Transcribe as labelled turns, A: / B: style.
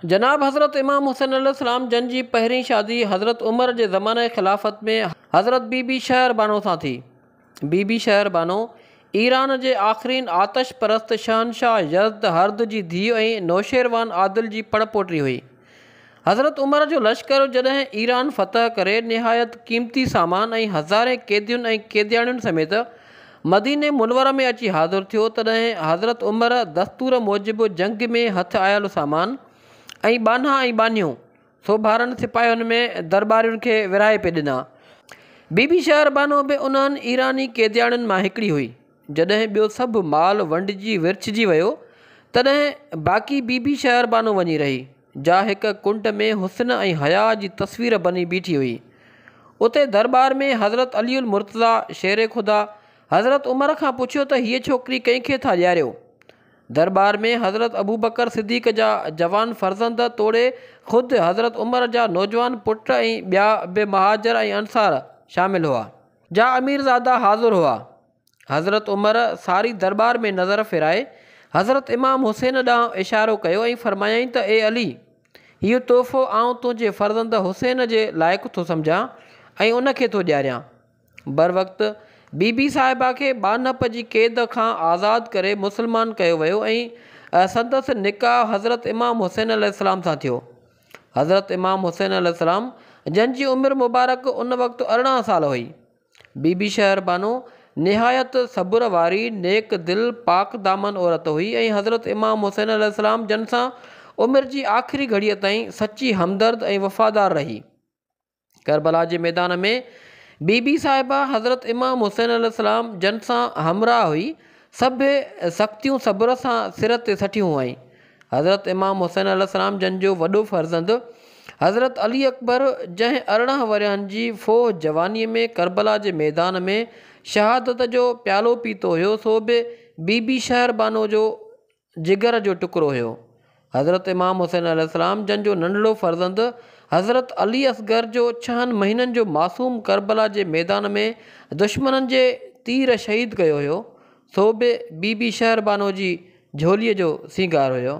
A: جناب حضرت امام حسين عليه السلام جن جي پهرين شادي حضرت عمر جي زمانه خلافت ۾ حضرت بي بي شهر بانو سان ٿي. بي بي شهر بانو ايران جي آخرين آتش پرست شهنشاهه يزد هرد جي ڌيء ۽ نوشيروان عادل جي پڙ پوٽي هئي. حضرت عمر جو لشڪر جڏهن ايران فتح ڪري نهايت قيمتي سامان ۽ هزارين قيدين ۽ قيدياڻين سميت مديني منور ۾ اچي حاضر ٿيو، تڏهن حضرت عمر دستور موجب جنگ ۾ هٿ آيل سامان ۽ ٻانها ۽ ٻانهيون سوڀارن سپاهين ۾ درٻارين کي ورهائي پئي ڏنا. بي بي شهر بانو به انهن ايراني قيدياڻين مان هڪڙي هئي. جڏهن ٻيو سڀ مال ونڊجي ورڇجي ويو، تڏهن باقي بي بي شهر بانو وڃي رهي. جا هڪ ڪنڊ ۾ حسن ۽ حياء جي تصوير بني بيٺي هئي. اتي درٻار ۾ حضرت علي المرتضيٰ شير خدا حضرت عمر کان پڇيو ته هيء ڇوڪري ڪنهن کي ٿا ڏياريو؟ درٻار ۾ حضرت ابوبڪر صديق جا جوان فرزند توڙي خود حضرت عمر جا نوجوان پٽ ۽ ٻيا به مهاجر ۽ انصار شامل هئا. جا اميرزادا حاضر هئا. حضرت عمر ساري درٻار ۾ نظر ڦيرائي حضرت امام حسين ڏانهن اشارو ڪيو ۽ فرمايائين ته اي علي! هيء تحفو آئون تنهنجي فرزند حسين جي لائق ٿو سمجهان ۽ ان کي ٿو ڏياريان. بروقت بي بي صاحبه کي ٻانهپ جي قيد کان آزاد ڪري مسلمان ڪيو ويو ۽ سندس نڪاح حضرت امام حسين عليه السلام سان ٿيو. حضرت امام حسين عليه السلام جن جي عمر مبارڪ ان وقت 18 سال هئي. بي بي شهر بانو نهايت صبر واري، نيڪ دل، پاڪ دامن عورت هئي ۽ حضرت امام حسين عليه السلام جن سان عمر جي آخري گهڙيء تائين سچي همدرد ۽ وفادار رهي. ڪربلا جي ميدان ۾ بي بي صاحبه حضرت امام حسين عليه السلام جن سان همراهه هئي، سڀ سختيون صبر سان سر تي سٺيون هئائين. حضرت امام حسين عليه السلام جن جو وڏو فرزند حضرت علي اڪبر جنهن 18 ورهين جي ڦوهه جوانيء ۾ ڪربلا جي ميدان ۾ شهادت جو پيالو پيتو هيو سو به بي بي شهر بانو جو جگر جو ٽڪرو هيو. حضرت امام حسين عليه السلام جن جو ننڍڙو فرزند حضرت علي اصغر جو ڇهن مهينن جو معصوم ڪربلا جي ميدان ۾ دشمنن جي تير شهيد ڪيو هيو سو به بي بي شهر بانو جي جهوليء جو سينگار هيو.